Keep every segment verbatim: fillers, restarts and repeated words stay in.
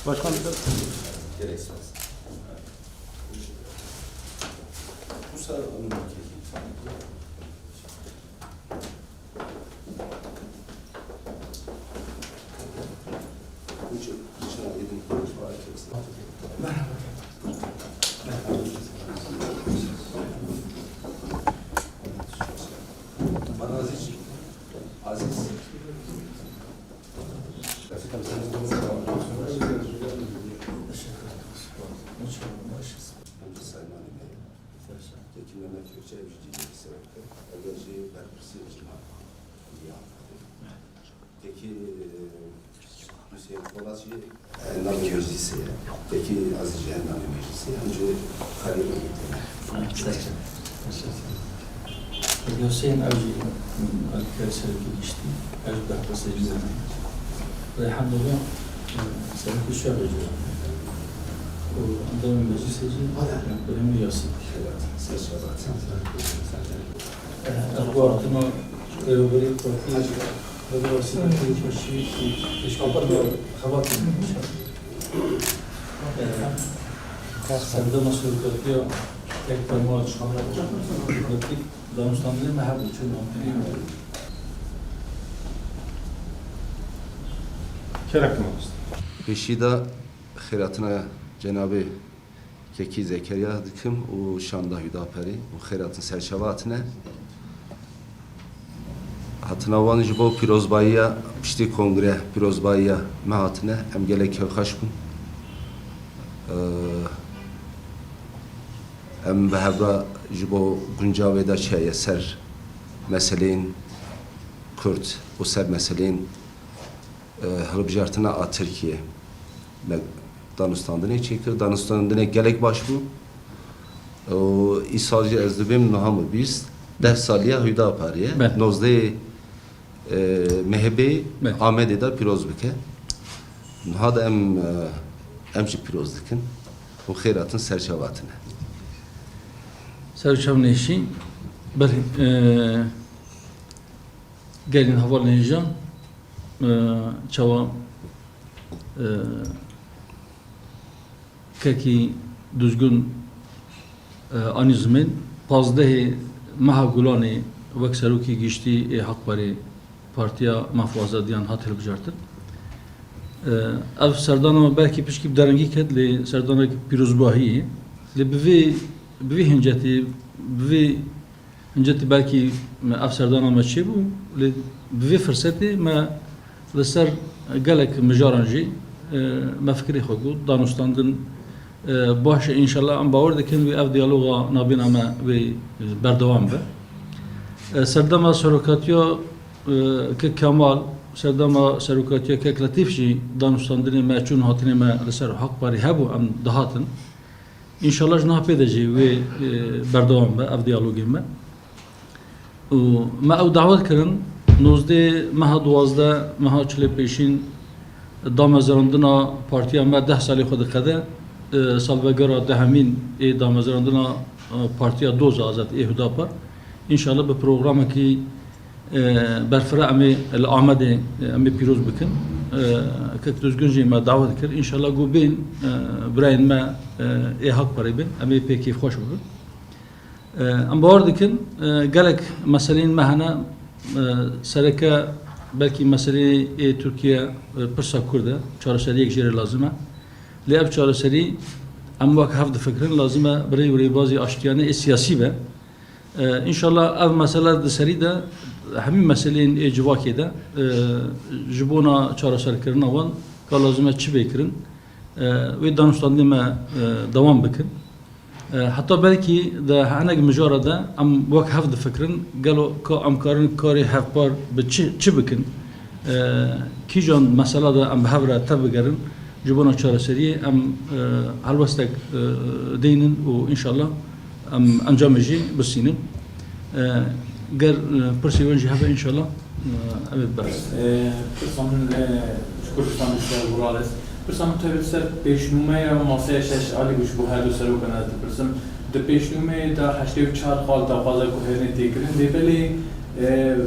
Başkan, gerek sağ olsun. Bu sefer onun Aziz. Sayın Halim Bey. Peki Mehmet Gökçe, ev jî dînekî sebep kir. Eger jî berpirsiyên jî ma ya. Peki, e, Hüseyin Polat jî endamê meclisê ye. Peki Aziz jî endamê meclisê ye. Em jî xerî Hüseyin ev jî, e, serokê giştî, ev jî berpirsê jî ye. Elhamdülillah, e, serokê şerê jî ye. Û endamê meclisê jî, e, Birêmî Yasîn. Serçe. Ev guhertina rêveberê partiyê, rêveberê partiyê pêşî pêşkeftina xebatê. Serdema serokatiya yek ferman, danûstandinê me hebû, çi navê? Kerem mamoste. Pêşî de xêratina cenabê Kekî Zekeriya dikim û şanda Hüdaparê û xêratin serçava hatine. Hatina wan ji bo pîrozbayiya piştî kongre, pîrozbayiya me hatine. Em gelek kêfxweş bûn. Eee, em bi hevra ji bo guncavê de çi heye ser meseleyên Kurd û ser meseleyên e, hilbijartina a Tirkiyê me danûstandinê çêkir. Danûstandinê gelek baş bû. Û îsal jî ez dibêm niha min bîst, deh saliya Hüdaparê ye. Belê. Nozdehê, e, Mehebê Belê. Amedê de pîroz bike. Niha de em, e, em jî pîroz dikin. Û xêratin serçava hatine. Serçava nêşî. Belê, e, Gelên hevalên hêja, e, çawa, e, Kekî Duzgun, e, anî zimên, pazdehê meha Gulanê wek serokê giştî ê Hakparê Partiya Mafazediyan hat hilbijartin. E, ev serdana me belkî pişkî bi derengî ket, lê serdanek pîrozbahî ye. Lê bi vê, bi vê hincetê, bi vê Hincetî belkî me ev serdana me çêbû, lê bi vê firsetê me li ser gelek mijaran jî, e, me fikirê xwe got, danûstandin, e, baş e, înşallah em bawer dikin wê ev diyaloga nabêna me wê, e, berdewam be. E, serdema serokatiya, e, Kek Kemal, serdema serokatiya Kek Letîf jî danûstandinê me, çûn hatinê me li ser Hakparê hebû, em dihatin. Înşallah ji niha pê de jî wê, e, berdewam be ev diyalogê me. Û me ew dawet kirin, nozdeh meha duwazdeh, meha çilê pêşîn damezrandina partiya me deh salê xwe diqede, e, salvegera dehemîn ê damezrandina, e, partiya Doza Azad ê Hudapar. Înşallah bi programekî e, berfireh em ê li Amedê, e, em ê pîroz bikin. E, Kek Duzgun jî me dawet kir. Înşallah ku bên, e, birayên me, e, ê Hakparê bin. Em ê pê kêfxweş bibin. E, em bawer dikin, e, gelek meseleyên me hene, e, sereke belkî meseleyê ê Tirkiye, e, pirsa Kurd e, çareseriyek jê re lazim e. Lê ev çareserî em wek hev difikirin, lazim e bi rê û rêbazî aştiyane ê siyasî be. E, înşallah ev mesele di serî de hemî meseleyên ê civakê de, e, ji bona çareserkirina wan ka lazim e çi bê kirin, e, wê danûstandinê me, e, dewam bikin. E, heta belkî di hinek mijara de em wek hev difikirin, gelo ka em karin karê hevpar bi çi, çi bikin? E, kîjan mesela de em bi hev re tev bigerin, ji bona çareseriyê em, e, helwestek, e, deynin û înşallah em encamê jî bistînin. E, ger, e, pirsê wan jî hebe înşallah, e, em ê biberin. E, pirsa min, e, ji Kurdistanê ser Wales. Pirsa min tevî ser pêşnûmeya maseya şeş alî ku ji bo her du serokan ez dipirsim. Di pêşnûmeyê de heştê û çar xal daxwaza guherînê tê kirin. Lê belê, e,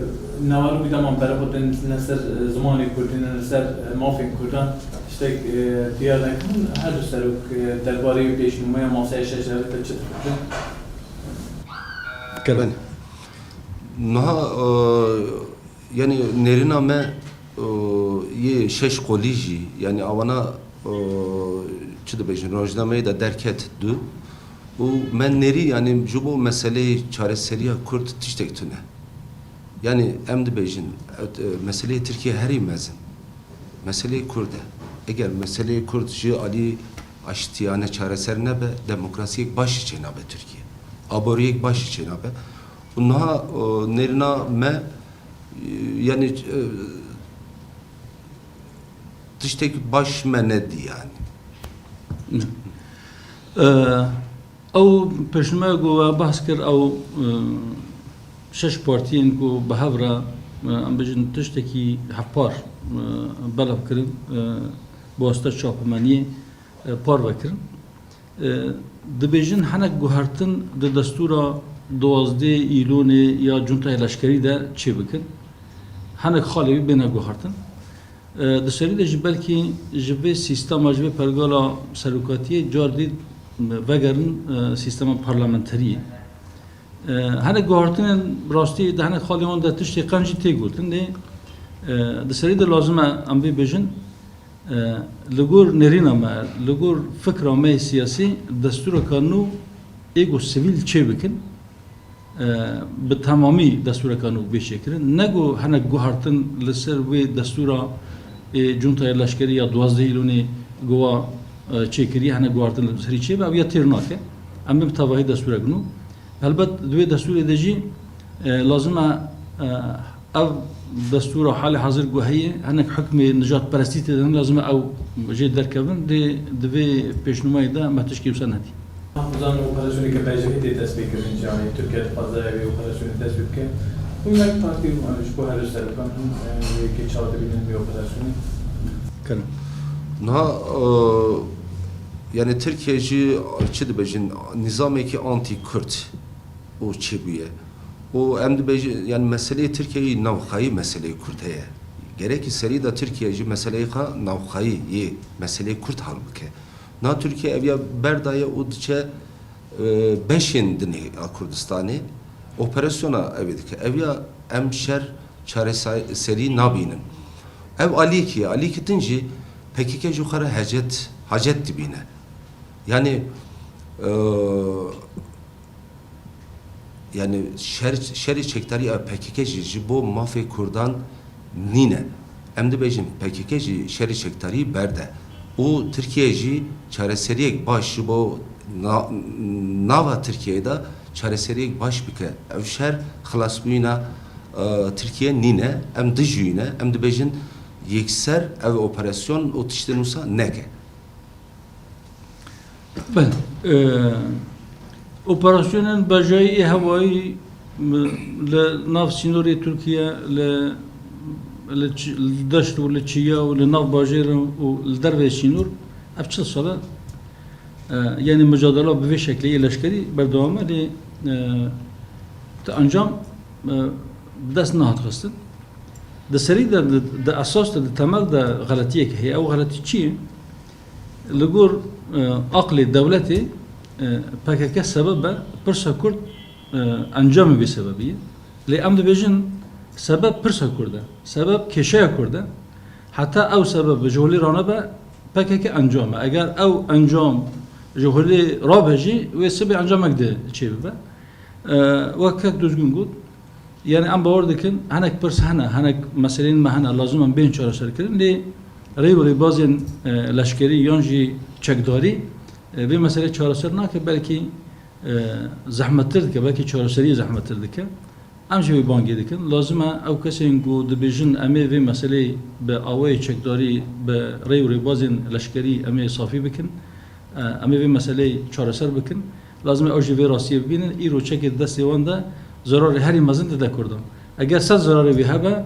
Newalû bî dema berê xwe têne ser, e, zimanê Kurdî, ne li ser, e, mafên Kurdan, tiştek, e, diyar nekin. Her du serok, e, derbarê pêşnûmeya masaya şeş re te çi difikirin? Kerem. Niha, e, yanî nêrîna me, e, yê şeş qolî jî, yanî awana, e, çi dibêjin, rojnameyê de derket du û me nêrî, yanî ji bo meseleyê çareseriya Kurd tiştek tune. Yanî em dibêjin, e, meseleyê Tirkiye herî mezin. Meseleyê Kurd e. Eger meseleyê Kurd ji alî aştiyane çareser nebe, demokrasiyek baş jî çênabe Tirkiye. Aboriyek baş jî çênabe. Û niha, e, nêrîna me, e, yanî, e, tiştek baş me nedî yanî. E, Ew pêşnûmeya ku we behs kir, ew, e, şeş partiyên ku bi hev re, e, em bêjin tiştekî hevpar, e, belav kirin, e, bi wasta çapemeniyê, e, parve kirin. E, dibêjin hinek guhertin di destûra duwazdeh Îlonê ya cuntayê leşkerî de çêbikin. Hinek xalê wî bêne guhertin. E, di serî de jî belkî ji vê sîstema, ji vê pergala serokatiyê car dî vegerin, e, sîstema parlamenteriyê. E, hinek guhartinên rastî di hinek xalên wan de tiştê qenc jî tê gotin. Lê, e, di serî de lazim e em vê bêjin, e, li gor nêrîna me, li gor fikra me yê siyasî, destûreka nû ê ku sivîl çêbikin, e, bi temamî destûreka nû bê çêkirin. Ne ku hinek guhertin li ser wê destûra, ê, cuntayê leşkerî ya duwazdeh Îlonê ku wa, e, çêkiriye, hinek guhertin li serî çêbe, ew ya têr nake. Em bên bi tevahî destûrek nû. Helbet di wê destûrê de jî, e, lazim e, e, ev destûra halê hazir ku heye, hinek hukmê nijadperestî tê de ne, lazim e ew jê derkevin, lê di vê pêşnûmeyê de me tişkî wisa nedî. Bizan operasyonê ke B J P tê dest pê kirin, yanî Tirkiye dixwaze ev operasyonê dest pê bike. Hûn wek partî, e, ji bo her du serokan hûn, e, wê ke çawa dibînin vê operasyonê? Kerem. Niha, e, yanî Tirkiye jî çi dibêjin, nîzamekî antî-Kurd û çêbûye. Û em dibêjin, yanî meseleyê Tirkiyeyê navxweyî meseleyê Kurd heye. Gerekî serî de Tirkiye jî meseleyê xwe navxweyî yê meseleyê Kurd hal bike. Na Tirkiye eviya berdaye û diçe, e, beşên dinê a Kurdistanê operasyona evê dike. Eviya em şer çareserî nabînin. Ev alîkî ye. Alîkî din jî P K K ji xwe re hecet, hacet dibîne. Yanî, e, yanî şer, şerê çekdarî ya P K K jî ji bo mafê Kurdan nîne. Em dibêjin P K K jî şerê çekdarî berde. Û Tirkiye jî çareseriyek baş ji bo na-, nava Tirkiyeyê de çareseriyek baş bike. Ev şer xilasbûyîna, e, Tirkiye nîne. Em dijî wî ne. Em dibêjin yekser ev operasyon û tiştên wisa neke. Belê. E, operasyonên bejayî ê hewayî, m, li nav sînorê Tirkiye, li, li çi-, li deşt û li çiya û li nav bajêr û li derveyê sînor, ev çil sal e, e, yanî micadela bi vê şeklê yê leşkerî berdewam e, lê, e, ti encam, e, bi dest nehat xistin. Di serî de, di, di esas de, di temel de xeletiyek heye. Ew xeletî çi ye? Li gor, e, aqlê dewletê, e, P K K sebeb e, pirsa Kurd, e, encamê vê sebebî ye. Lê em dibêjin sebeb pirsa Kurd e, sebeb kêşeya Kurd e. Heta ew sebeb ji holê ranebe, P K K encam e. Eger ew encam ji holê rabe jî, wê sibê encamek di çêbibe. E, wek kek Duzgin got, Yanî em bawer dikin, hinek pirs hene, hinek meseleyên me hene, lazim in bên çareserkirin, lê rê û rêbazên, e, leşkerî yan jî çekdarî, e, vê meseleyê çareser nake, belkî, e, zehmettir dike, belkî çareseriyê zehmettir dike. Em jî vê bangê dikin. Lazim e ew kesên ku dibêjin em ê vê meseleyê bi awayê çekdarî, bi rê û rêbazên leşkerî em ê safî bikin, e, em ê vê meseleyê çareser bikin. Lazim e ew jî vê rastiyê bibînin. Îro çekê di destê wan de zerarê herî mezin dide Kurdan. Eger sed zerarê wî hebe,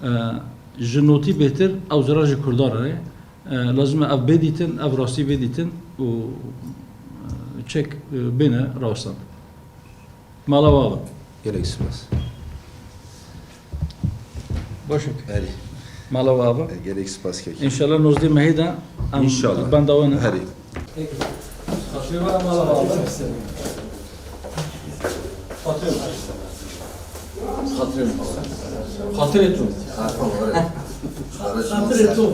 e, ji notî bêhtir ew zerar ji Kurdan re ye. E, lazim e ev bê dîtin, ev rastî bê dîtin û, e, çek, e, bêne rawestandin. Mala we ava. Gelek spas. Baş e. Herî. Mala we ava. Gelek spas kek. Înşallah nozdeh mehê de em Înşallah. benda we ne. Herî. Xatirê we mala we ava. Xatirê we. Xatirê we. Xatirê tu. Xatirê tu.